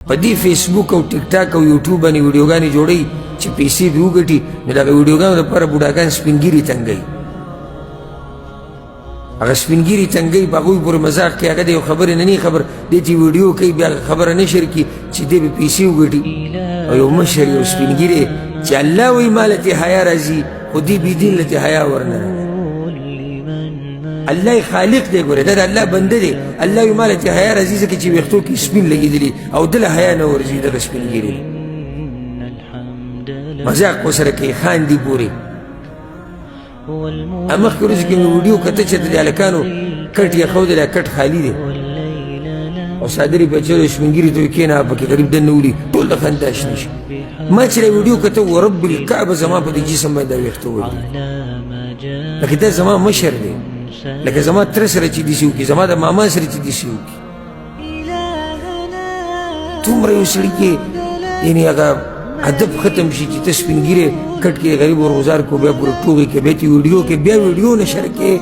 په دې فیسبوک او ټیک ټاک او یوټیوب باندې ویډیوګانې جوړوي چې پیسې پرې وګټي، نو د هغه ویډیوګانو دپاره بوډاګان سپین ږیري تنګوي. هغه سپین ږیري تنګوي، په هغوی پورې مزاق کوي. هغه د یو خبرې نه نه خبر دی چې ویډیو کوي، بیا هغه خبره نشر کړي چې دی به پیسې وګټي. او یو مشر یو سپین ږیری چې الله وایي ما له ترې حیا راځي، خو دې بې دین له ترې حیا ورنه راغله. الله یې خالق دی، ګوره دا د الله بنده دی. الله وایي ما له ترې حیا راځي ځکه چې ویښتو کې سپین لګېدلي او ده له حیا نه ورځي. دغه سپین ږیری مذاق ورسره کوي، خاندي پورې. مخکې ورځ کې مې ویډیو کته چې د هلکانو کټ یې ښودلی، کټ خالي دی او څادر یې پرې اچولی، سپین ږیري ته وایي کښېنه، پکې غریب دننه ولي، ټول د خندا شنه شي. ما چې دا ویډیو کته، ورب الکعبه زما په دې جسم باندې دا ویښته ولي، لکه دا زما مشر دی، لکه زما تره سره چې داسې وکړي، زما د ماما سره چې داسې وکړي. دومره یو سړي کې یعنې هغه ادب ختم شي چې ته سپین ږیری کټ کې غریب ورغوځار کو، بیا پورې ټوغې کې، بیا ترې ویډیو کې، بیا ویډیو نشر کې.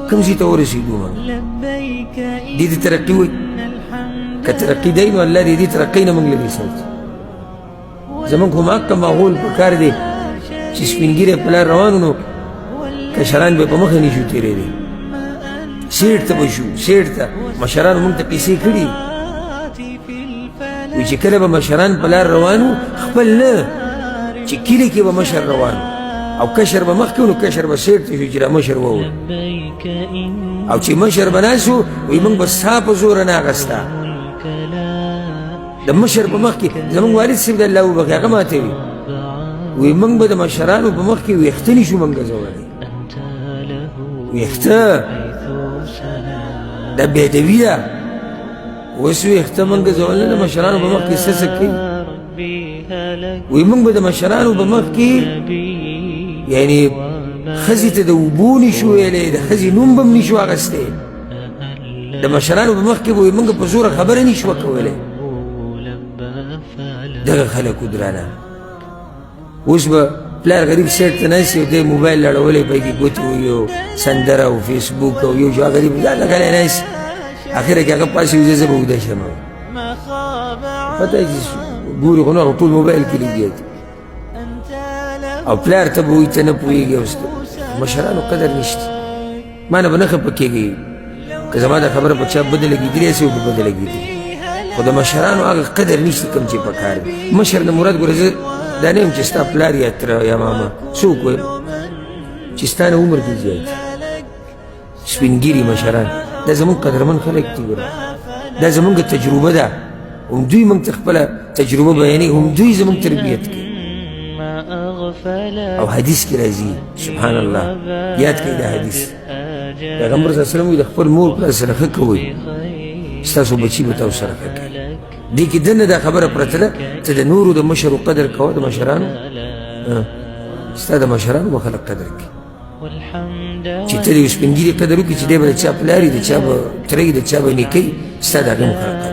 کوم ځای ته ورسېدو موږ؟ دې ته ترقي وایي؟ که ترقي دی نو الله دې دې ترقۍ نه موږ لرې ساتي. زمونږ هم هغه ماحول په کار دی چې سپین ږیری په لار روان نو کشران به په مخه نه شو تېرېدی، سیټ ته به شو، سیټ ته. مشرانو موږ ته قیصې کړي وي چې کله به مشران په لار روان وو، خپل نه چې کلي کې به مشر روان او کشر به مخکې، نو کشر به سیټ ته شو چې را مشر ووت، او چې مشر به ناست وو وایي موږ به سا په زوره نه اخیسته د مشر په مخ کې. زمونږ والد صاحب د الله وبخښي، هغه ماته وي وایي موږ به د مشرانو په مخ کې ویښته نه شو موږ ګرځولی. ویښته دا بېادبي ده. اوس ویښته موږ ګرځول نه، د مشرانو په مخ کې څه څه کوي. وایي موږ به د مشرانو په مخ کې یعنې ښځې ته د اوبو نه شو ویلی، د ښځې نوم به هم نه شو اخیستی. د مشرانو په مخ کې به موږ په زوره خبره نه شوه کولی. دغه خلکو درانه اوس به پلار غریب سیټ ته ناست او دی موبایل لړولی پکې ګوتې وهي او سندره او فیسبوک او یو شو غریب ځان له غلی ناست. اخره کې هغه پاڅي وځي، زه به ویده شم. پته یې چې ګوري خو نه، هغه ټول موبایل کې لګیا دي. او پلار ته به وایي ته نه پوهېږې. اوس مشرانو قدر نشته. ما نه به نه خفه کېږي که زما دا خبره په چا بده لګېدلې هسې به بده لګېدلې، خو د مشرانو هغه قدر نشته کوم چې په کار دی. مشر نه مراد ګوره زه دا نه یم چې ستا پلار یا تره یا ماما څوک وایم چې ستا نه عمر کې زیات سپین ږیري مشران، دا زموږ قدرمن خلک دي. ګوره دا زموږ تجربه ده، هم دوی موږ ته خپله تجربه بیانوي، هم دوی زموږ تربیت کوي. او حدیث کې راځي، سبحان الله، یاد کړئ دا حدیث، پیغمبر صلی الله علیه وسلم وایي د خپل مور پلار سره ښه کوئ، ستاسو بچي به تاسو سره ښه کوي. دې کې دننه دا خبره پرته ده چې د نورو د مشرو قدر کوه، د مشرانو ستا د مشرانو به خلک قدر کوي. چې ته د یو سپین ږیري قدر وکړي چې دی به د چا پلار وي، د چا به تره وي، د چا به نیکه وي، ستا د هغې هم خلک قدر